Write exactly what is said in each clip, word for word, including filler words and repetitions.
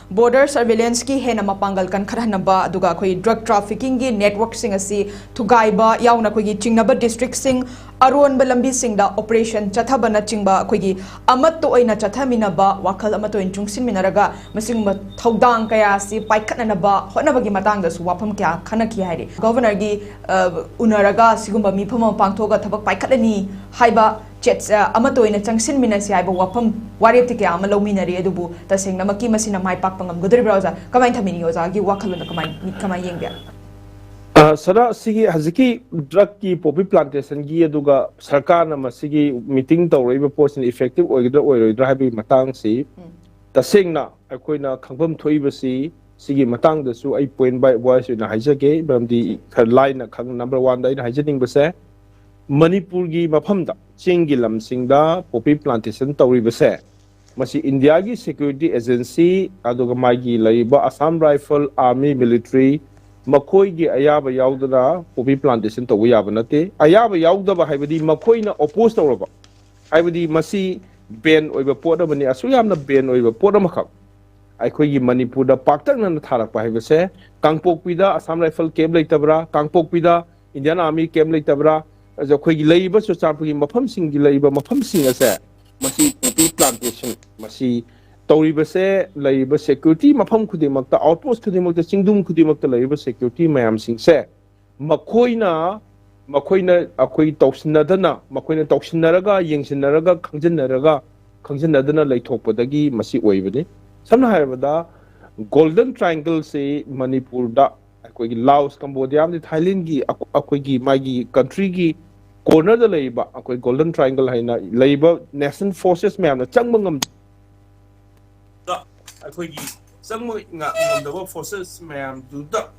Border surveillance ꯀꯤ ꯍꯦꯟꯅ ꯃꯄꯥꯡꯒꯜ ꯀꯟꯈꯠꯍꯟꯅꯕ, ꯑꯗꯨꯒ ꯑꯩꯈꯣꯏꯒꯤ drug trafficking ꯒꯤ network ꯁꯤꯡ ꯑꯁꯤ ꯊꯨꯒꯥꯏꯕ ꯌꯥꯎꯅ ꯑꯩꯈꯣꯏꯒꯤ ꯆꯤꯡꯅꯕ district ꯁꯤꯡ ꯑꯔꯣꯟꯕ ꯂꯝꯕꯤꯁꯤꯡꯗ operation ꯆꯠꯊꯕꯅꯆꯤꯡꯕ ꯑꯩꯈꯣꯏꯒꯤ ꯑꯃꯠꯇ ꯑꯣꯏꯅ ꯆꯠꯊꯃꯤꯟꯅꯕ, ꯋꯥꯈꯜ ꯑꯃꯠꯇ ꯑꯣꯏꯅ ꯆꯨꯡꯁꯤꯟꯃꯤꯟꯅꯔꯒ ꯃꯁꯤꯒꯨꯝꯕ ꯊꯧꯗꯥꯡ ꯀꯌꯥ ꯑꯁꯤ ꯄꯥꯏꯈꯠꯅꯅꯕ ꯍꯣꯠꯅꯕꯒꯤ ꯃꯇꯥꯡꯗꯁꯨ ꯋꯥꯐꯝ ꯀꯌꯥ ꯈꯟꯅꯈꯤ ꯍꯥꯏꯔꯤ꯫ Governor ꯒꯤ, ꯑ, ꯎꯅꯔꯒ ꯁꯤꯒꯨꯝꯕ ꯃꯤꯐꯝ ꯑꯃ ꯄꯥꯡꯊꯣꯛꯑꯒ ꯊꯕꯛ ꯄꯥꯏꯈꯠꯂꯅꯤ ꯍꯥꯏꯕ ꯆꯦꯠ-, ꯑ, ꯑꯃꯠꯇ ꯑꯣꯏꯅ ꯆꯪꯁꯤꯟꯃꯤꯟꯅꯁꯤ ꯍꯥꯏꯕ ꯋꯥꯐꯝ ꯋꯥꯔꯦꯞꯇꯤ ꯀꯌꯥ ꯑꯃ ꯂꯧꯃꯤꯟꯅꯔꯤ꯫ ꯑꯗꯨꯕꯨ ꯇꯁꯦꯡꯅꯃꯛꯀꯤ ꯃꯁꯤꯅ ꯃꯥꯏ ꯄꯥꯛꯄ ꯉꯝꯒꯗꯧꯔꯤꯕ꯭ꯔꯥ ꯑꯣꯖꯥ? ꯀꯃꯥꯏꯅ ꯊꯝꯕꯤꯅꯤꯡꯉꯤ? ꯑꯣꯖꯥꯒꯤ ꯋꯥꯈꯜꯂꯣꯟꯗ ꯀꯃꯥꯏ-, ꯀꯃꯥꯏꯅ ꯌꯦꯡꯒꯦ? ꯑ, ꯁꯅꯥ, ꯁꯤꯒꯤ ꯍꯧꯖꯤꯛꯀꯤ drug ꯀꯤ poppy plantation ꯒꯤ, ꯑꯗꯨꯒ ꯁꯔꯀꯥꯔꯅ ꯃꯁꯤꯒꯤ meeting ꯇꯧꯔꯛꯏꯕ ꯄꯣꯠꯁꯤꯅ effective ꯑꯣꯏꯒꯗ꯭ꯔꯥ ꯑꯣꯏꯔꯣꯏꯗ꯭ꯔꯥ ꯍꯥꯏꯕꯒꯤ ꯃꯇꯥꯡꯁꯤ, ꯎꯝ꯫ ꯇꯁꯦꯡꯅ ꯑꯩꯈꯣꯏꯅ ꯈꯪꯐꯝ ꯊꯣꯛꯏꯕꯁꯤ, ꯁꯤꯒꯤ ꯃꯇꯥꯡꯗꯁꯨ ꯑꯩ point by voice ꯑꯣꯏꯅ ꯍꯥꯏꯖꯒꯦ, ꯃꯔꯝꯗꯤ ꯈꯔ ꯂꯥꯏꯅ ꯈꯪ-, number one ꯗ ꯑꯩꯅ ꯍꯥꯏꯖꯅꯤꯡꯕꯁꯦ, ꯃꯅꯤꯄꯨꯔꯒꯤ ꯃꯐꯝꯗ, ꯆꯤꯡꯒꯤ ꯂꯝꯁꯤꯡꯗ poppy plantation ꯇꯧꯔꯤꯕꯁꯦ, ꯃꯁꯤ ꯏꯟꯗꯤꯌꯥꯒꯤ security agency, ꯑꯗꯨꯒ ꯃꯥꯒꯤ ꯂꯩꯔꯤꯕ Assam Rifle, Army, Military, ꯃꯈꯣꯏꯒꯤ ꯑꯌꯥꯕ ꯌꯥꯎꯗꯅ poppy plantation ꯇꯧꯕ ꯌꯥꯕ ꯅꯠꯇꯦ꯫ ꯑꯌꯥꯕ ꯌꯥꯎꯗꯕ ꯍꯥꯏꯕꯗꯤ ꯃꯈꯣꯏꯅ oppose ꯇꯧꯔꯕ, ꯍꯥꯏꯕꯗꯤ ꯃꯁꯤ ban ꯑꯣꯏꯕ ꯄꯣꯠ ꯑꯃꯅꯤ, ꯑꯁꯨꯛ ꯌꯥꯝꯅ ban ꯑꯣꯏꯕ ꯄꯣꯠ ꯑꯃꯈꯛ ꯑꯩꯈꯣꯏꯒꯤ ꯃꯅꯤꯄꯨꯔꯗ ꯄꯥꯛꯇꯛꯅꯅ ꯊꯥꯔꯛꯄ ꯍꯥꯏꯕꯁꯦ, ꯀꯥꯡꯄꯣꯛꯄꯤꯗ Assam Rifle camp ꯂꯩꯇꯕ꯭ꯔꯥ? ꯀꯥꯡꯄꯣꯛꯄꯤꯗ Indian Army camp ꯂꯩꯇꯕ꯭ꯔꯥ? ꯑꯗ ꯑꯩꯈꯣꯏꯒꯤ ꯂꯩꯔꯤꯕ ꯆꯨꯔꯆꯥꯟꯄꯨꯔꯒꯤ ꯃꯐꯝꯁꯤꯡꯒꯤ ꯂꯩꯔꯤꯕ ꯃꯐꯝꯁꯤꯡ ꯑꯁꯦ, ꯃꯁꯤ poppy plantation, ꯃꯁꯤ ꯇꯧꯔꯤꯕꯁꯦ, ꯂꯩꯔꯤꯕ security ꯃꯐꯝ ꯈꯨꯗꯤꯡꯃꯛꯇ, outpost ꯈꯨꯗꯤꯡꯃꯛꯇ, ꯆꯤꯡꯗꯨꯝ ꯈꯨꯗꯤꯡꯃꯛꯇ ꯂꯩꯔꯤꯕ security ꯃꯌꯥꯝꯁꯤꯡꯁꯦ, ꯃꯈꯣꯏꯅ, ꯃꯈꯣꯏꯅ ꯑꯩꯈꯣꯏ ꯇꯧꯁꯤꯟꯅꯗꯅ, ꯃꯈꯣꯏꯅ ꯇꯧꯁꯤꯟꯅꯔꯒ, ꯌꯦꯡꯁꯤꯟꯅꯔꯒ, ꯈꯪꯖꯤꯟꯅꯔꯒ, ꯈꯪꯖꯤꯟꯅꯗꯅ ꯂꯩꯊꯣꯛꯄꯗꯒꯤ ꯃꯁꯤ ꯑꯣꯏꯕꯅꯤ꯫ ꯁꯝꯅ ꯍꯥꯏꯔꯕꯗ, Golden Triangle ꯁꯤ ꯃꯅꯤꯄꯨꯔꯗ, ꯑꯩꯈꯣꯏꯒꯤ ꯂꯥꯑꯣꯁ, ꯀꯝꯕꯣꯗꯤꯌꯥ ꯑꯃꯗꯤ ꯊꯥꯏꯂꯦꯟꯒꯤ ꯑꯩꯈꯣꯏꯒꯤ ꯃꯥꯒꯤ country ꯒꯤ corner ꯗ ꯂꯩꯔꯤꯕ ꯑꯩꯈꯣꯏ Golden Triangle ꯍꯥꯏꯅ ꯂꯩꯔꯤꯕ national forces ꯃꯌꯥꯝꯅ ꯆꯪꯕ ꯉꯝ-, ꯑꯩꯈꯣꯏꯒꯤ ꯆꯪꯕ ꯉ-, ꯉꯝꯗꯕ forces ꯃꯌꯥꯝꯗꯨꯗ,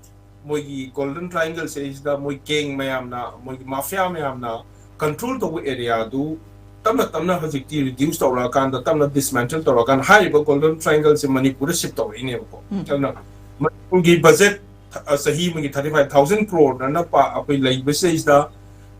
ꯃꯣꯏꯒꯤ Golden Triangle ꯁꯤꯗꯩꯁꯤꯗ ꯃꯣꯏ gang ꯃꯌꯥꯝꯅ, ꯃꯣꯏꯒꯤ mafia ꯃꯌꯥꯝꯅ control ꯇꯧꯕ area ꯗꯨ ꯇꯞꯅ ꯇꯞꯅ ꯍꯧꯖꯤꯛꯇꯤ reduce ꯇꯧꯔꯛꯑꯀꯥꯟꯗ, ꯇꯞꯅ dismantle ꯇꯧꯔꯛꯑꯀꯥꯟꯗ, ꯍꯥꯏꯔꯤꯕ Golden Triangle ꯁꯦ ꯃꯅꯤꯄꯨꯔꯗ shift ꯇꯧꯔꯛꯏꯅꯦꯕꯀꯣ꯫ ꯎꯝ꯫ ꯑꯗꯨꯅ ꯃꯅꯤꯄꯨꯔꯒꯤ budget ꯊ-, ꯆꯍꯤ ꯑꯃꯒꯤ thirty five thousand crore ꯅ ꯄꯥ-, ꯑꯩꯈꯣꯏ ꯂꯩꯕꯁꯤꯗꯩꯁꯤꯗ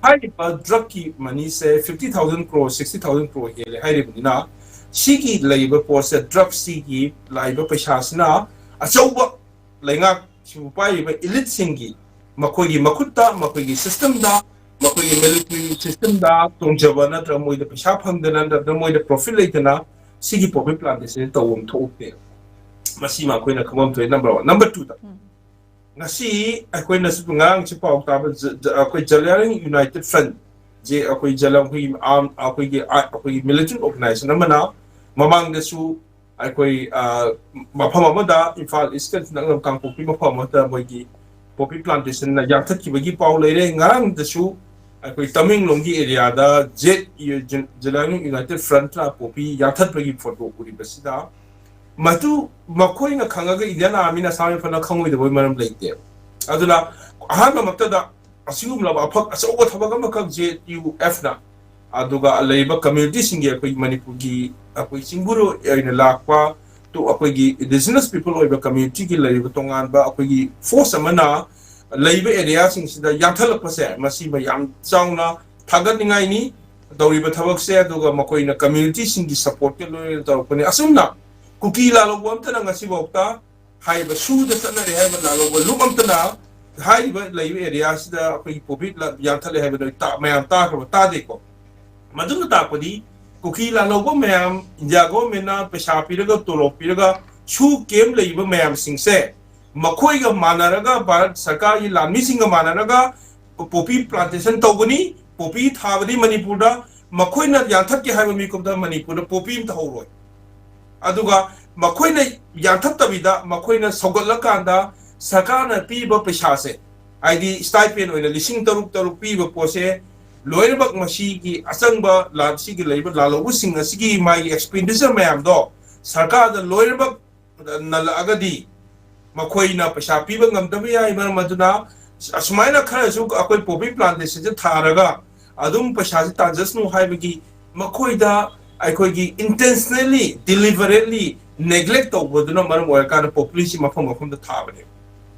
ꯍꯥꯏꯔꯤꯕ drug ꯀꯤ money ꯁꯦ fifty thousand crore, sixty thousand crore ꯍꯦꯜꯂꯦ ꯍꯥꯏꯔꯤꯕꯅꯤꯅ, ꯁꯤꯒꯤ ꯂꯩꯔꯤꯕ ꯄꯣꯠꯁꯦ, ꯗ꯭ꯔꯒꯁꯤꯒꯤ ꯂꯥꯛꯏꯕ ꯄꯩꯁꯥꯁꯤꯅ ꯑꯆꯧꯕ ꯂꯩꯉꯥꯛ ꯁꯤꯕꯨ ꯄꯥꯏꯔꯤꯕ ꯏꯂꯤꯠꯁꯤꯡꯒꯤ, ꯃꯈꯣꯏꯒꯤ ꯃꯈꯨꯠꯇ, ꯃꯈꯣꯏꯒꯤ ꯁꯤꯁꯇꯦꯝꯗ, ꯃꯈꯣꯏꯒꯤ ꯃꯤꯂꯤꯇꯔꯤ ꯁꯤꯁꯇꯦꯝꯗ ꯇꯣꯡꯖꯕ ꯅꯠꯇ꯭ꯔꯒ ꯃꯣꯏꯗ ꯄꯩꯁꯥ ꯐꯪꯗꯅ ꯅꯠꯇ꯭ꯔꯒ ꯃꯣꯏꯗ ꯄ꯭ꯔꯣꯐꯤꯠ ꯂꯩꯇꯅ ꯁꯤꯒꯤ ꯄꯣꯄꯤ ꯄ꯭ꯂꯥꯟꯇꯦꯁꯟ ꯇꯧꯕ ꯑꯃ ꯊꯣꯛꯎꯛꯇꯦ꯫ ꯃꯁꯤꯃ ꯑꯩꯈꯣꯏꯅ ꯈꯪꯐꯝ ꯊꯣꯛꯑꯦ, ꯅꯝꯕꯔ ꯋꯥꯟ꯫ ꯅꯝꯕꯔ ꯇꯨꯗ, ꯉꯁꯤ ꯑꯩꯈꯣꯏꯅꯁꯨ ꯉꯔꯥꯡꯁꯨ ꯄꯥꯎ ꯇꯥꯕ, ꯖ-, ꯖ-, ꯑꯩꯈꯣꯏ ꯖꯂꯤꯌꯥꯡ ꯌꯨꯅꯥꯏꯇꯦꯠ ꯐ꯭ꯔꯟꯠ ꯖꯦ, ꯑꯩꯈꯣꯏ ꯖꯂꯤꯌꯥꯡ, ꯑꯩꯈꯣꯏꯒꯤ ꯑꯥꯔꯝ, ꯑꯩꯈꯣꯏꯒꯤ, ꯑ-, ꯑꯩꯈꯣꯏꯒꯤ ꯃꯤꯂꯤꯇꯦꯟ ꯑꯣꯔꯒꯅꯥꯏꯖꯦꯁꯟ ꯑꯃꯅ ꯃꯃꯥꯡꯗꯁꯨ ꯑꯩꯈꯣꯏ, ꯑ, ꯃꯐꯝ ꯑꯃꯗ, ꯏꯝꯐꯥꯜ ꯏꯁꯀ ꯅꯛꯅꯕ ꯀꯥꯡꯄꯣꯛꯄꯤ ꯃꯐꯝ ꯑꯃꯗ ꯃꯣꯏꯒꯤ ꯄꯣꯄꯤ ꯄ꯭ꯂꯥꯟꯇꯦꯁꯟꯅ ꯌꯥꯟꯊꯠꯈꯤꯕꯒꯤ ꯄꯥꯎ ꯂꯩꯔꯦ꯫ ꯉꯔꯥꯡꯗꯁꯨ ꯑꯩꯈꯣꯏ ꯇꯃꯦꯡꯂꯣꯡꯒꯤ ꯑꯦꯔꯤꯌꯥꯗ ꯖꯦꯠ, ꯖꯂꯤꯌꯥꯡ ꯌꯨꯅꯥꯏꯇꯦꯠ ꯐ꯭ꯔꯟꯠꯅ ꯄꯣꯄꯤ ꯌꯥꯟꯊꯠꯄꯒꯤ ꯐꯣꯇꯣ ꯎꯔꯤꯕꯁꯤꯗ, ꯃꯗꯨ ꯃꯈꯣꯏꯅ ꯈꯪꯉꯒ ꯏꯟꯗꯤꯌꯥꯟ ꯑꯥꯔꯃꯤꯅ ꯑꯁꯥꯝ ꯔꯥꯏꯐꯜꯅ ꯈꯪꯉꯣꯏꯗꯕꯒꯤ ꯃꯔꯝ ꯂꯩꯇꯦ꯫ ꯑꯗꯨꯅ ꯑꯍꯥꯟꯕꯃꯛꯇꯗ ꯑꯁꯤꯒꯨꯝꯂꯕ ꯑꯐꯛ ꯑꯆꯧꯕ ꯊꯕꯛ ꯑꯃꯈꯛ ꯖꯦ ꯌꯨ ꯑꯦꯐꯅ, ꯑꯗꯨꯒ ꯂꯩꯔꯤꯕ ꯀꯝꯃ꯭ꯌꯨꯅꯤꯇꯤꯁꯤꯡꯒꯤ, ꯑꯩꯈꯣꯏ ꯃꯅꯤꯄꯨꯔꯒꯤ, ꯑꯩꯈꯣꯏ ꯆꯤꯡꯕꯨꯔ ꯑꯣꯏꯅ ꯂꯥꯛꯄ, ꯇꯨ ꯑꯩꯈꯣꯏꯒꯤ ꯏꯟꯗꯤꯖꯤꯅꯁ ꯄꯤꯄꯜ ꯑꯣꯏꯕ ꯀꯝꯃ꯭ꯌꯨꯅꯤꯇꯤꯒꯤ ꯂꯩꯔꯤꯕ ꯇꯣꯉꯥꯟꯕ ꯑꯩꯈꯣꯏꯒꯤ ꯐꯣꯔꯁ ꯑꯃꯅ ꯂꯩꯕ ꯑꯦꯔꯤꯌꯥꯁꯤꯡꯁꯤꯗ ꯌꯥꯟꯊꯠꯂꯛꯄꯁꯦ, ꯃꯁꯤꯃ ꯌꯥꯝ ꯆꯥꯎꯅ ꯊꯥꯒꯠꯅꯤꯡꯉꯥꯏꯅꯤ ꯇꯧꯔꯤꯕ ꯊꯕꯛꯁꯦ꯫ ꯑꯗꯨꯒ ꯃꯈꯣꯏꯅ ꯀꯝꯃ꯭ꯌꯨꯅꯤꯇꯤꯁꯤꯡꯒꯤ ꯁꯄꯣꯔꯠꯀ ꯂꯣꯏꯅꯅ ꯇꯧꯔꯛꯄꯅꯤ꯫ ꯑꯁꯨꯝꯅ ꯀꯨꯀꯤ ꯂꯥꯜꯍꯧꯕ ꯑꯝꯇꯅ ꯉꯁꯤꯐꯥꯎꯗ ꯍꯥꯏꯔꯤꯕ ꯁꯨꯗ ꯆꯠꯅꯔꯦ ꯍꯥꯏꯕ ꯂꯥꯜꯍꯧꯕ ꯂꯨꯞ ꯑꯝꯇꯅ ꯍꯥꯏꯔꯤꯕ ꯂꯩꯕ ꯑꯦꯔꯤꯌꯥꯁꯤꯗ ꯑꯩꯈꯣꯏꯒꯤ ꯄꯣꯄꯤ ꯂ-, ꯌꯥꯟꯊꯠꯂꯦ ꯍꯥꯏꯕꯗꯣ ꯇꯥ-, ꯃꯌꯥꯝ ꯇꯥꯈ꯭ꯔꯕ? ꯇꯥꯗꯦꯀꯣ꯫ ꯃꯗꯨꯅ ꯇꯥꯛꯄꯗꯤ ꯀꯨꯀꯤ ꯂꯥꯜꯍꯧꯕ ꯃꯌꯥꯝ, ꯏꯟꯗꯤꯌꯥ ꯒꯣꯚꯔꯟꯃꯦꯟꯠꯅ ꯄꯩꯁꯥ ꯄꯤꯔꯒ, ꯇꯣꯂꯣꯞ ꯄꯤꯔꯒ ꯁꯨ ꯀꯦꯝ ꯂꯩꯔꯤꯕ ꯃꯌꯥꯝꯁꯤꯡꯁꯦ ꯃꯈꯣꯏꯒ ꯃꯥꯟꯅꯔꯒ, ꯚꯥꯔꯠ ꯁꯔꯀꯥꯔꯒꯤ ꯂꯥꯟꯃꯤꯁꯤꯡꯒ ꯃꯥꯟꯅꯔꯒ ꯄꯣꯄꯤ ꯄ꯭ꯂꯥꯟꯇꯦꯁꯟ ꯇꯧꯒꯅꯤ, ꯄꯣꯄꯤ ꯊꯥꯕꯅꯤ ꯃꯅꯤꯄꯨꯔꯗ꯫ ꯃꯈꯣꯏꯅ ꯌꯥꯟꯊꯠꯀꯦ ꯍꯥꯏꯕ ꯃꯤꯀꯨꯞꯇ ꯃꯅꯤꯄꯨꯔꯗ ꯄꯣꯄꯤ ꯑꯃ ꯊꯥꯍꯧꯔꯣꯏ꯫ ꯑꯗꯨꯒ ꯃꯈꯣꯏꯅ ꯌꯥꯟꯊꯠꯇꯕꯤꯗ, ꯃꯈꯣꯏꯅ ꯁꯧꯒꯠꯂꯀꯥꯟꯗ ꯁꯔꯀꯥꯔꯅ ꯄꯤꯕ ꯄꯩꯁꯥꯁꯦ, ꯍꯥꯏꯗꯤ ꯁ꯭ꯇꯥꯏꯄꯦꯟ ꯑꯣꯏꯅ ꯂꯤꯁꯤꯡ ꯇꯔꯨꯛ ꯇꯔꯨꯛ ꯄꯤꯕ ꯄꯣꯠꯁꯦ, ꯂꯣꯏꯅꯃꯛ ꯃꯁꯤꯒꯤ ꯑꯆꯪꯕ ꯂꯥꯟ-, ꯁꯤꯒꯤ ꯂꯩꯕ ꯂꯥꯜꯍꯧꯕꯁꯤꯡ ꯑꯁꯤꯒꯤ ꯃꯥꯒꯤ ꯑꯦꯛꯁꯄꯦꯟꯗꯤꯆꯔ ꯃꯌꯥꯝꯗꯣ ꯁꯔꯀꯥꯔꯗ ꯂꯣꯏꯅꯃꯛ ꯅꯜꯂꯛꯑꯒꯗꯤ ꯃꯈꯣꯏꯅ ꯄꯩꯁꯥ ꯄꯤꯕ ꯉꯝꯗꯕ ꯌꯥꯏ꯫ ꯃꯔꯝ ꯑꯗꯨꯅ ꯑꯁꯨꯃꯥꯏꯅ ꯈꯔꯁꯨ ꯑꯩꯈꯣꯏ ꯄꯣꯄꯤ ꯄ꯭ꯂꯥꯟꯇꯦꯁꯟꯁꯦ ꯊꯥꯔꯒ ꯑꯗꯨꯝ ꯄꯩꯁꯥꯁꯦ ꯇꯥꯟꯖꯁꯅꯨ ꯍꯥꯏꯕꯒꯤ ꯃꯈꯣꯏꯗ ꯑꯩꯈꯣꯏꯒꯤ intentionally, deliberately neglect ꯇꯧꯕꯗꯨꯅ ꯃꯔꯝ ꯑꯣꯏꯔꯀꯥꯟꯗ ꯄꯣꯄꯤꯁꯤ ꯃꯐꯝ ꯃꯐꯝꯗ ꯊꯥꯕꯅꯦꯕ꯫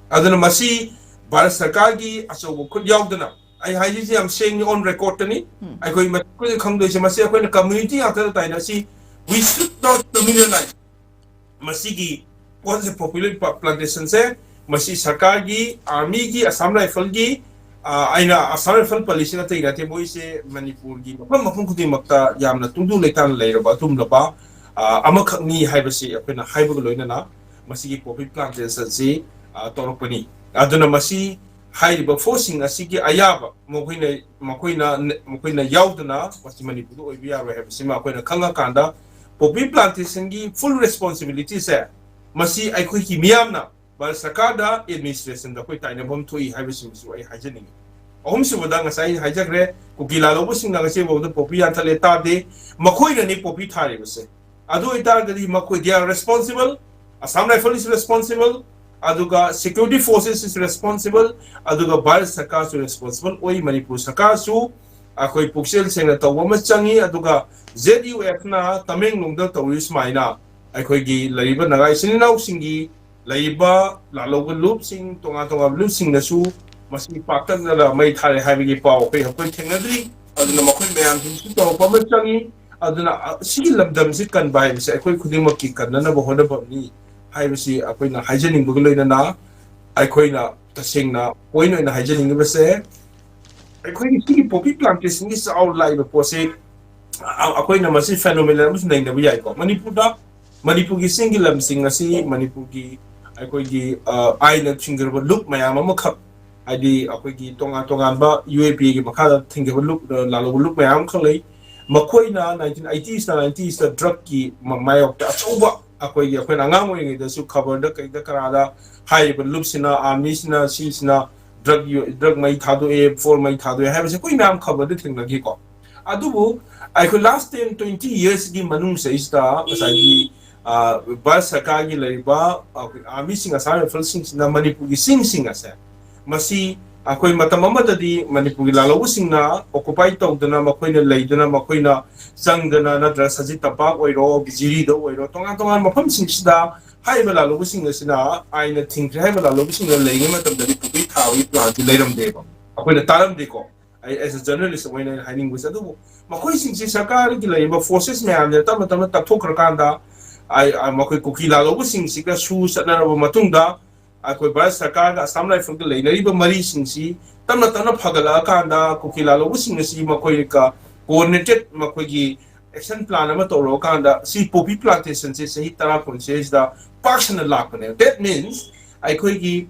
ꯑꯗꯨꯅ ꯃꯁꯤ ꯚꯥꯔꯠ ꯁꯔꯀꯥꯔꯒꯤ ꯑꯆꯧꯕ ꯈꯨꯠ ꯌꯥꯎꯗꯅ, ꯑꯩ ꯍꯥꯏꯖꯔꯤꯁꯦ ꯌꯥꯝ ꯁꯦꯡꯅ on record ꯇꯅꯤ꯫ ꯎꯝ꯫ ꯑꯩꯈꯣꯏ ꯃꯅꯤꯄꯨꯔꯗ ꯈꯪꯗꯣꯏꯁꯦ, ꯃꯁꯤ ꯑꯩꯈꯣꯏꯅ ꯀꯝꯃ꯭ꯌꯨꯅꯤꯇꯤ ꯉꯥꯛꯇꯗ ꯇꯥꯏꯅ, ꯁꯤ We should not communalize ꯃꯁꯤꯒꯤ ꯄꯣꯠꯁꯦ, ꯄꯣꯄꯤ ꯄ꯭ꯂꯥꯟꯇꯦꯁꯟꯁꯦ, ꯃꯁꯤ ꯁꯔꯀꯥꯔꯒꯤ, ꯑꯥꯔꯃꯤꯒꯤ, ꯑꯁꯥꯝ ꯔꯥꯏꯐꯜꯒꯤ, ꯑ, ꯑꯩꯅ ꯑꯁꯥꯝ ꯔꯥꯏꯐꯜ ꯄꯜꯂꯤꯁꯤꯅ ꯑꯇꯩ ꯅꯠꯇꯦ, ꯃꯣꯏꯁꯦ ꯃꯅꯤꯄꯨꯔꯒꯤ ꯃꯐꯝ ꯃꯐꯝ ꯈꯨꯗꯤꯡꯃꯛꯇ ꯌꯥꯝꯅ ꯇꯨꯡꯗꯨ ꯂꯩꯇꯥꯅ ꯂꯩꯔꯕ ꯑꯗꯨꯒꯨꯝꯂꯕ, ꯑ, ꯑꯃꯈꯛꯅꯤ ꯍꯥꯏꯕꯁꯤ ꯑꯩꯈꯣꯏꯅ ꯍꯥꯏꯕꯒ ꯂꯣꯏꯅꯅ ꯃꯁꯤꯒꯤ ꯄꯣꯄꯤ ꯄ꯭ꯂꯥꯟꯇꯦꯁꯟꯁꯤ, ꯑ, ꯇꯧꯔꯛꯄꯅꯤ꯫ ꯑꯗꯨꯅ ꯃꯁꯤ ꯍꯥꯏꯔꯤꯕ ꯐꯣꯔꯁꯁꯤꯡ ꯑꯁꯤꯒꯤ ꯑꯌꯥꯕ ꯃꯈꯣꯏꯅ, ꯃꯈꯣꯏꯅ, ꯃꯈꯣꯏꯅ ꯌꯥꯎꯗꯅ ꯃꯁꯤ ꯃꯅꯤꯄꯨꯔꯗ ꯑꯣꯏꯕ ꯌꯥꯔꯣꯏ ꯍꯥꯏꯕꯁꯤꯃ ꯑꯩꯈꯣꯏꯅ ꯈꯪꯉꯀꯥꯟꯗ ꯄꯣꯄꯤ ꯄ꯭ꯂꯥꯟꯇꯦꯁꯟꯒꯤ ꯐꯨꯜ ꯔꯦꯁꯄꯣꯟꯁꯤꯕꯤꯂꯤꯇꯤꯁꯦ ꯃꯁꯤ ꯑꯩꯈꯣꯏꯒꯤ ꯃꯤꯌꯥꯝꯅ ꯚꯥꯔꯠ ꯁꯔꯀꯥꯔꯗ, ꯑꯦꯗꯃꯤꯅꯤꯁꯇ꯭ꯔꯦꯁꯟꯗ ꯑꯩꯈꯣꯏ ꯇꯥꯏꯅꯐꯝ ꯊꯣꯛꯏ ꯍꯥꯏꯕꯁꯤꯃꯁꯨ ꯑꯩ ꯍꯥꯏꯖꯅꯤꯡꯉꯤ꯫ ꯑꯍꯨꯝꯁꯨꯕꯗ ꯉꯁꯥꯏ ꯑꯩ ꯍꯥꯏꯖꯈ꯭ꯔꯦ, ꯀꯨꯀꯤ ꯂꯥꯂꯣꯕꯁꯤꯡꯅ ꯉꯁꯤ ꯐꯥꯎꯕꯗ ꯄꯣꯄꯤ ꯌꯥꯟꯊꯠꯂꯦ ꯇꯥꯗꯦ꯫ ꯃꯈꯣꯏꯅꯅꯤ ꯄꯣꯄꯤ ꯊꯥꯔꯤꯕꯁꯦ꯫ ꯑꯗꯨ ꯑꯣꯏꯇꯥꯔꯒꯗꯤ ꯃꯈꯣꯏ, they are responsible, Assam Rifle is responsible, ꯑꯗꯨꯒ security forces is responsible, ꯑꯗꯨꯒ ꯚꯥꯔꯠ ꯁꯔꯀꯥꯔꯁꯨ ꯔꯦꯁꯄꯣꯟꯁꯤꯕꯜ ꯑꯣꯏ, ꯃꯅꯤꯄꯨꯔ ꯁꯔꯀꯥꯔꯁꯨ ꯑꯩꯈꯣꯏ ꯄꯨꯛꯆꯦꯜ ꯁꯦꯡꯅ ꯇꯧꯕ ꯑꯃ ꯆꯪꯉꯤ꯫ ꯑꯗꯨꯒ ꯖꯦꯠ ꯌꯨ ꯑꯦꯐꯅ ꯇꯃꯦꯡꯂꯣꯡꯗ ꯇꯧꯔꯤ ꯁꯨꯃꯥꯏꯅ ꯑꯩꯈꯣꯏꯒꯤ ꯂꯩꯔꯤꯕ ꯅꯥꯒꯥ ꯏꯆꯤꯟ ꯏꯅꯥꯎꯁꯤꯡꯒꯤ ꯂꯩꯔꯤꯕ ꯂꯥꯜꯍꯧꯕ ꯂꯨꯞꯁꯤꯡ, ꯇꯣꯉꯥꯟ ꯇꯣꯉꯥꯟꯕ ꯂꯨꯞꯁꯤꯡꯅꯁꯨ ꯃꯁꯤ ꯄꯥꯛꯇꯛꯅꯅ ꯃꯩ ꯊꯥꯔꯦ ꯍꯥꯏꯕꯒꯤ ꯄꯥꯎ ꯑꯩꯈꯣꯏ ꯍꯧꯖꯤꯛ ꯊꯦꯡꯅꯗ꯭ꯔꯤ꯫ ꯑꯗꯨꯅ ꯃꯈꯣꯏ ꯃꯌꯥꯝꯁꯤꯡꯁꯨ ꯇꯧꯔꯛꯄ ꯑꯃ ꯆꯪꯉꯤ꯫ ꯑꯗꯨꯅ, ꯑ, ꯁꯤꯒꯤ ꯂꯝꯗꯝꯁꯤ ꯀꯟꯕ ꯍꯥꯏꯕꯁꯦ ꯑꯩꯈꯣꯏ ꯈꯨꯗꯤꯡꯃꯛꯀꯤ ꯀꯟꯅꯅꯕ ꯍꯣꯠꯅꯐꯝꯅꯤ ꯍꯥꯏꯕꯁꯤ ꯑꯩꯈꯣꯏꯅ ꯍꯥꯏꯖꯅꯤꯡꯕꯒ ꯂꯣꯏꯅꯅ ꯑꯩꯈꯣꯏꯅ ꯇꯁꯦꯡꯅ ꯄꯣꯏꯟ ꯑꯣꯏꯅ ꯍꯥꯏꯖꯅꯤꯡꯉꯤꯕꯁꯦ, ꯑꯩꯈꯣꯏꯒꯤ ꯁꯤꯒꯤ ꯄꯣꯄꯤ ꯄ꯭ꯂꯥꯟꯇꯦꯁꯟꯒꯤ ꯆꯥꯎꯅ ꯂꯥꯛꯏꯕ ꯄꯣꯠꯁꯤ, ꯑ-, ꯑꯩꯈꯣꯏꯅ ꯃꯁꯤ ꯐꯦꯅꯣꯃꯦꯅꯟ ꯑꯃꯁꯨ ꯅꯩꯅꯕ ꯌꯥꯏꯀꯣ꯫ ꯃꯅꯤꯄꯨꯔꯗ, ꯃꯅꯤꯄꯨꯔꯒꯤ ꯆꯤꯡꯒꯤ ꯂꯝꯁꯤꯡ ꯑꯁꯤ ꯃꯅꯤꯄꯨꯔꯒꯤ ꯑꯩꯈꯣꯏꯒꯤ, ꯑ, ꯑꯥꯏꯟꯅ ꯊꯤꯡꯈ꯭ꯔꯕ ꯂꯨꯞ ꯃꯌꯥꯝ ꯑꯃꯈꯛ, ꯍꯥꯏꯗꯤ ꯑꯩꯈꯣꯏꯒꯤ ꯇꯣꯉꯥꯟ ꯇꯣꯉꯥꯟꯕ ꯌꯨ ꯑꯦ ꯄꯤ ꯑꯦꯒꯤ ꯃꯈꯥꯗ ꯊꯤꯡꯈꯤꯕ ꯂꯨꯞ, ꯑ, ꯂꯥꯜꯍꯧꯕ ꯂꯨꯞ ꯃꯌꯥꯝ ꯑꯃꯈꯛ ꯂꯩ꯫ ꯃꯈꯣꯏꯅ ꯅꯥꯏꯟꯇꯤꯟ ꯑꯩꯇꯤꯁꯇ, ꯅꯥꯏꯟꯇꯤꯁꯇ ꯗ꯭ꯔꯛꯀꯤ ꯃ-, ꯃꯥꯌꯣꯛꯇ ꯑꯆꯧꯕ, ꯑꯩꯈꯣꯏꯒꯤ, ꯑꯩꯈꯣꯏꯅ ꯑꯉꯥꯡ ꯑꯣꯏꯔꯤꯉꯩꯗꯁꯨ ꯈꯕꯔꯗ ꯀꯩꯗ ꯀꯔꯥꯗ ꯍꯥꯏꯔꯤꯕ ꯂꯨꯞꯁꯤꯅ, ꯑꯥꯔꯃꯤꯁꯤꯅ, ꯁꯤꯁꯤꯅ ꯗ꯭ꯔꯛ ꯌꯣ-, ꯗ꯭ꯔꯛ ꯃꯩ ꯊꯥꯗꯣꯛꯑꯦ, ꯐꯣꯔ ꯃꯩ ꯊꯥꯗꯣꯛꯑꯦ ꯍꯥꯏꯕꯁꯦ ꯑꯩꯈꯣꯏ ꯃꯌꯥꯝ ꯈꯕꯔꯗ ꯊꯦꯡꯅꯈꯤꯀꯣ꯫ ꯑꯗꯨꯕꯨ ꯑꯩꯈꯣꯏ ꯂꯥꯁ ꯇꯦꯟ ꯇ꯭ꯋꯦꯟꯇꯤ ꯌꯔꯁꯀꯤ ꯃꯅꯨꯡꯁꯤꯗꯩꯁꯤꯗ ꯉꯁꯥꯏꯒꯤ, ꯑ, ꯚꯥꯔꯠ ꯁꯔꯀꯥꯔꯒꯤ ꯂꯩꯔꯤꯕ, ꯑ, ꯑꯥꯔꯃꯤꯁꯤꯡ, ꯑꯁꯥꯝ ꯔꯥꯏꯐꯜꯁꯤꯡꯁꯤꯅ ꯃꯅꯤꯄꯨꯔꯒꯤ ꯆꯤꯡꯁꯤꯡ ꯑꯁꯦ, ꯃꯁꯤ ꯑꯩꯈꯣꯏ ꯃꯇꯝ ꯑꯃꯗꯗꯤ ꯃꯅꯤꯄꯨꯔꯒꯤ ꯂꯥꯜꯍꯧꯕꯁꯤꯡꯅ ꯑꯣꯀꯨꯄꯥꯏ ꯇꯧꯗꯅ, ꯃꯈꯣꯏꯅ ꯂꯩꯗꯅ, ꯃꯈꯣꯏꯅ ꯆꯪꯗꯅ, ꯅꯠꯇ꯭ꯔꯒ ꯁꯖꯤꯛ ꯇꯝꯄꯥꯛ ꯑꯣꯏꯔꯣ, ꯖꯤꯔꯤꯗ ꯑꯣꯏꯔꯣ, ꯇꯣꯉꯥꯟ ꯇꯣꯉꯥꯟꯕ ꯃꯐꯝꯁꯤꯡꯁꯤꯗ ꯍꯥꯏꯔꯤꯕ ꯂꯥꯜꯍꯧꯕꯁꯤꯡ ꯑꯁꯤꯅ ꯑꯥꯏꯟꯅ ꯊꯤꯡꯈ꯭ꯔꯦ ꯍꯥꯏꯕ ꯂꯥꯜꯍꯧꯕꯁꯤꯡꯅ ꯂꯩꯔꯤꯉꯩ ꯃꯇꯝꯗꯗꯤ ꯄꯨꯈ꯭ꯔꯤ ꯊꯥꯕꯒꯤ ꯄ꯭ꯂꯥꯟꯁꯤ ꯂꯩꯔꯝꯗꯦꯕ, ꯑꯩꯈꯣꯏꯅ ꯇꯥꯔꯝꯗꯦꯀꯣ꯫ ꯑꯩ as a journalist ꯑꯣꯏꯅ ꯑꯩꯅ ꯍꯥꯏꯅꯤꯡꯕꯁꯦ꯫ ꯑꯗꯨꯕꯨ ꯃꯈꯣꯏꯁꯤꯡꯁꯤ ꯁꯔꯀꯥꯔꯒꯤ ꯂꯩꯔꯤꯕ forces ꯃꯌꯥꯝꯁꯤꯅ ꯇꯞꯅ ꯇꯞꯅ ꯇꯛꯊꯣꯛꯈ꯭ꯔꯀꯥꯟꯗ, ꯑꯩ, ꯑ, ꯃꯈꯣꯏ ꯀꯨꯀꯤ ꯂꯥꯜꯍꯧꯕꯁꯤꯡꯁꯤꯒ ꯁꯨ ꯆꯠꯅꯔꯕ ꯃꯇꯨꯡꯗ, ꯑꯩꯈꯣꯏ ꯚꯥꯔꯠ ꯁꯔꯀꯥꯔꯒ ꯑꯁꯥꯝ ꯔꯥꯏꯐꯜꯒ ꯂꯩꯅꯔꯤꯕ ꯃꯔꯤꯁꯤꯡꯁꯤ ꯇꯞꯅ ꯇꯞꯅ ꯐꯒꯠꯂꯛꯑꯀꯥꯟꯗ, ꯀꯨꯀꯤ ꯂꯥꯜꯍꯧꯕꯁꯤꯡ ꯑꯁꯤ ꯃꯈꯣꯏꯒ coordinated ꯃꯈꯣꯏꯒꯤ action plan ꯑꯃ ꯇꯧꯔꯛꯑꯀꯥꯟꯗ, ꯁꯤ poppy plantationꯁꯦ ꯆꯍꯤ ꯇꯔꯥ ꯀꯨꯟꯁꯤꯗꯩꯁꯤꯗ ꯄꯥꯛ ꯁꯟꯅ ꯂꯥꯛꯄꯅꯦ꯫ That means ꯑꯩꯈꯣꯏꯒꯤ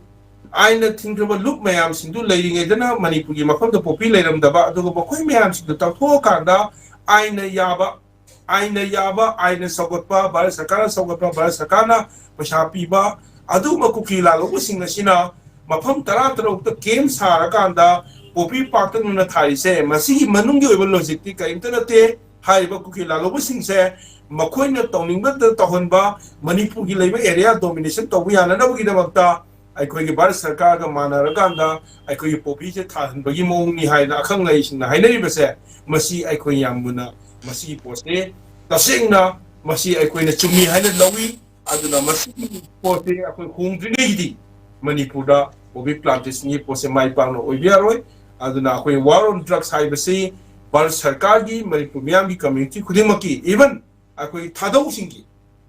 ꯑꯥꯏꯟꯅ ꯊꯤꯡꯈ꯭ꯔꯕ ꯂꯨꯞ ꯃꯌꯥꯝꯁꯤꯡꯗꯨ ꯂꯩꯔꯤꯉꯩꯗꯅ ꯃꯅꯤꯄꯨꯔꯒꯤ ꯃꯐꯝꯗ poppy ꯂꯩꯔꯝꯗꯕ, ꯑꯗꯨꯒ ꯃꯈꯣꯏ ꯃꯌꯥꯝꯁꯤꯡꯗꯨ ꯇꯛꯊꯣꯛꯑꯀꯥꯟꯗ ꯑꯥꯏꯟꯅ ꯌꯥꯕ, ꯑꯥꯏꯟꯅ ꯌꯥꯕ, ꯑꯥꯏꯟꯅ ꯁꯧꯒꯠꯄ, ꯚꯥꯔꯠ ꯁꯔꯀꯥꯔꯅ ꯁꯧꯒꯠꯄ, ꯚꯥꯔꯠ ꯁꯔꯀꯥꯔꯅ ꯄꯩꯁꯥ ꯄꯤꯕ, ꯑꯗꯨꯒꯨꯝꯕ ꯀꯨꯀꯤ ꯂꯥꯜꯍꯧꯕꯁꯤꯡ ꯑꯁꯤꯅ ꯃꯐꯝ ꯇꯔꯥ ꯇꯔꯨꯛꯇ camp ꯁꯥꯔꯀꯥꯟꯗ poppy ꯄꯥꯛꯇꯛꯅꯅ ꯊꯥꯔꯤꯁꯦ, ꯃꯁꯤꯒꯤ ꯃꯅꯨꯡꯒꯤ ꯑꯣꯏꯕ logistic ꯀꯔꯤꯝꯇ ꯅꯠꯇꯦ꯫ ꯍꯥꯏꯔꯤꯕ ꯀꯨꯀꯤ ꯂꯥꯜꯍꯧꯕꯁꯤꯡꯁꯦ ꯃꯈꯣꯏꯅ ꯇꯧꯅꯤꯡꯕꯇ ꯇꯧꯍꯟꯕ, ꯃꯅꯤꯄꯨꯔꯒꯤ ꯂꯩꯕ area domination ꯇꯧꯕ ꯌꯥꯅꯅꯕꯒꯤꯗꯃꯛꯇ ꯑꯩꯈꯣꯏꯒꯤ ꯚꯥꯔꯠ ꯁꯔꯀꯥꯔꯒ ꯃꯥꯟꯅꯔꯀꯥꯟꯗ ꯑꯩꯈꯣꯏꯒꯤ poppyꯁꯦ ꯊꯥꯍꯟꯕꯒꯤ ꯃꯑꯣꯡꯅꯤ ꯍꯥꯏꯅ ꯑꯈꯪ ꯑꯍꯩꯁꯤꯡꯅ ꯍꯥꯏꯅꯔꯤꯕꯁꯦ, ꯃꯁꯤ ꯑꯩꯈꯣꯏ ꯌꯥꯝ ꯃꯨꯟꯅ, ꯃꯁꯤꯒꯤ ꯄꯣꯠꯁꯦ ꯇꯁꯦꯡꯅ ꯃꯁꯤ ꯑꯩꯈꯣꯏꯅ ꯆꯨꯝꯃꯤ ꯍꯥꯏꯅ ꯂꯧꯏ꯫ ꯑꯗꯨꯅ ꯃꯁꯤꯒꯤ ꯄꯣꯠꯁꯦ ꯑꯩꯈꯣꯏ ꯍꯣꯡꯗ꯭ꯔꯤꯉꯩꯒꯤꯗꯤ ꯃꯅꯤꯄꯨꯔꯗ poppy plantationꯒꯤ ꯄꯣꯠꯁꯦ ꯃꯥꯏ ꯄꯥꯛꯅ ꯑꯣꯏꯕ ꯌꯥꯔꯣꯏ꯫ ꯑꯗꯨꯅ ꯑꯩꯈꯣꯏ War on Drugs ꯍꯥꯏꯕꯁꯤ ꯚꯥꯔꯠ ꯁꯔꯀꯥꯔꯒꯤ, ꯃꯅꯤꯄꯨꯔ ꯃꯤꯌꯥꯝꯒꯤ, community ꯈꯨꯗꯤꯡꯃꯛꯀꯤ, even ꯑꯩꯈꯣꯏ ꯊꯥꯗꯧꯁꯤꯡꯒꯤ,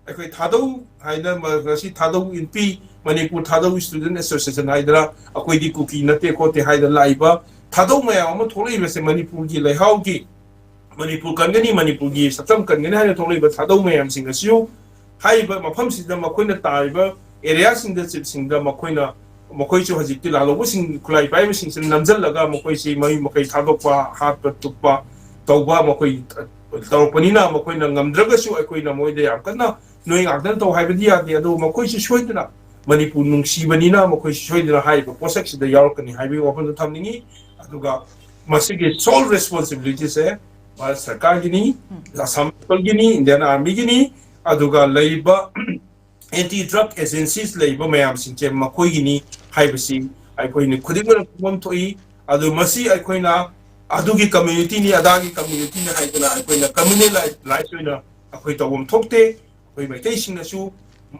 ꯑꯩꯈꯣꯏ ꯊꯥꯗꯧ ꯍꯥꯏꯅ ꯃ-, ꯉꯁꯤ ꯊꯥꯗꯧ ꯏꯟꯄꯤ, ꯃꯅꯤꯄꯨꯔ ꯊꯥꯗꯧ Student Association ꯍꯥꯏꯗꯅ, ꯑꯩꯈꯣꯏꯗꯤ ꯀꯨꯀꯤ ꯅꯠꯇꯦ ꯈꯣꯠꯇꯦ ꯍꯥꯏꯗꯅ ꯂꯥꯛꯏꯕ ꯊꯥꯗꯧ ꯃꯌꯥꯝ ꯑꯃ ꯊꯣꯛꯂꯛꯏꯕꯁꯦ, ꯃꯅꯤꯄꯨꯔꯒꯤ ꯂꯩꯍꯥꯎꯒꯤ, ꯃꯅꯤꯄꯨꯔ ꯀꯟꯒꯅꯤ, ꯃꯅꯤꯄꯨꯔꯒꯤ ꯁꯛꯇꯝ ꯀꯟꯒꯅꯤ ꯍꯥꯏꯅ ꯊꯣꯛꯂꯛꯏꯕ ꯊꯥꯗꯧ ꯃꯌꯥꯝꯁꯤꯡ ꯑꯁꯤꯁꯨ ꯍꯥꯏꯔꯤꯕ ꯃꯐꯝꯁꯤꯗ ꯃꯈꯣꯏꯅ ꯇꯥꯔꯤꯕ areaꯁꯤꯡꯗ, ꯆꯤꯞꯁꯤꯡꯗ ꯃꯈꯣꯏꯅ, ꯃꯈꯣꯏꯁꯨ ꯍꯧꯖꯤꯛꯇꯤ ꯂꯥꯜꯍꯧꯕꯁꯤꯡ, ꯈꯨꯠꯂꯥꯏ ꯄꯥꯏꯕꯁꯤꯡꯁꯤꯅ ꯅꯝꯁꯤꯜꯂꯒ ꯃꯈꯣꯏꯁꯤ ꯃꯌꯨꯝ ꯃꯀꯩ ꯊꯥꯗꯣꯛꯄ, ꯍꯥꯠꯄ ꯇꯨꯞꯄ ꯇꯧꯕ ꯃꯈꯣꯏ ꯇꯧꯔꯛꯄꯅꯤꯅ, ꯃꯈꯣꯏꯅ ꯉꯝꯗ꯭ꯔꯒꯁꯨ ꯑꯩꯈꯣꯏꯅ ꯃꯣꯏꯗ ꯌꯥꯝ ꯀꯟꯅ ꯅꯣꯏ ꯉꯥꯛꯇꯅ ꯇꯧ ꯍꯥꯏꯕꯗꯤ ꯌꯥꯗꯦ꯫ ꯑꯗꯨꯕꯨ ꯃꯈꯣꯏꯁꯨ ꯁꯣꯏꯗꯅ, ꯃꯅꯤꯄꯨꯔ ꯅꯨꯡꯁꯤꯕꯅꯤꯅ ꯃꯈꯣꯏꯁꯨ ꯁꯣꯏꯗꯅ ꯍꯥꯏꯔꯤꯕ ꯄꯣꯠꯁꯛꯁꯤꯗ ꯌꯥꯎꯔꯛꯀꯅꯤ ꯍꯥꯏꯕꯒꯤ ꯋꯥꯐꯝꯗꯨ ꯊꯝꯅꯤꯡꯏ꯫ ꯑꯗꯨꯒ ꯃꯁꯤꯒꯤ sole responsibilityꯁꯦ ꯚꯥꯔꯠ ꯁꯔꯀꯥꯔꯒꯤꯅꯤ, ꯑꯁꯥꯝ ꯔꯥꯏꯐꯜꯒꯤꯅꯤ, Indian Armyꯒꯤꯅꯤ, ꯑꯗꯨꯒ ꯂꯩꯔꯤꯕ anti drug agencies ꯂꯩꯔꯤꯕ ꯃꯌꯥꯝꯁꯤꯡꯁꯦ ꯃꯈꯣꯏꯒꯤꯅꯤ ꯍꯥꯏꯕꯁꯤ ꯑꯩꯈꯣꯏꯅ ꯈꯨꯗꯤꯡꯃꯛꯅ ꯈꯪꯐꯝ ꯊꯣꯛꯏ꯫ ꯑꯗꯨ ꯃꯁꯤ ꯑꯩꯈꯣꯏꯅ ꯑꯗꯨꯒꯤ communityꯅꯤ, ꯑꯗꯥꯒꯤ communityꯅꯤ ꯍꯥꯏꯗꯅ ꯑꯩꯈꯣꯏꯅ communalize ꯑꯣꯏꯅ ꯑꯩꯈꯣꯏ ꯇꯧꯐꯝ ꯊꯣꯛꯇꯦ꯫ ꯑꯩꯈꯣꯏ ꯃꯩꯇꯩꯁꯤꯡꯅꯁꯨ,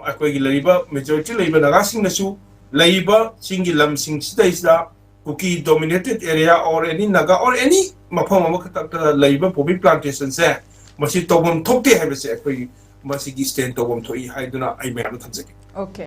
ꯑꯩꯈꯣꯏꯒꯤ ꯂꯩꯔꯤꯕ majority ꯂꯩꯔꯤꯕ ꯅꯥꯒꯥꯁꯤꯡꯅꯁꯨ ꯂꯩꯔꯤꯕ ꯆꯤꯡꯒꯤ ꯂꯝꯁꯤꯡꯁꯤꯗꯩꯁꯤꯗ Kuki dominated area or any Naga or any ꯃꯐꯝ ꯑꯃꯈꯛꯇ ꯂꯩꯕ poppy plantation ꯁꯦ ꯃꯁꯤ ꯇꯧꯐꯝ ꯊꯣꯛꯇꯦ ꯍꯥꯏꯕꯁꯦ ꯑꯩꯈꯣꯏ ꯃꯁꯤꯒꯤ stand ꯇꯧꯐꯝ ꯊꯣꯛꯏ ꯍꯥꯏꯗꯨꯅ ꯑꯩ ꯃꯌꯥꯝꯗ ꯊꯝꯖꯒꯦ꯫ Okay.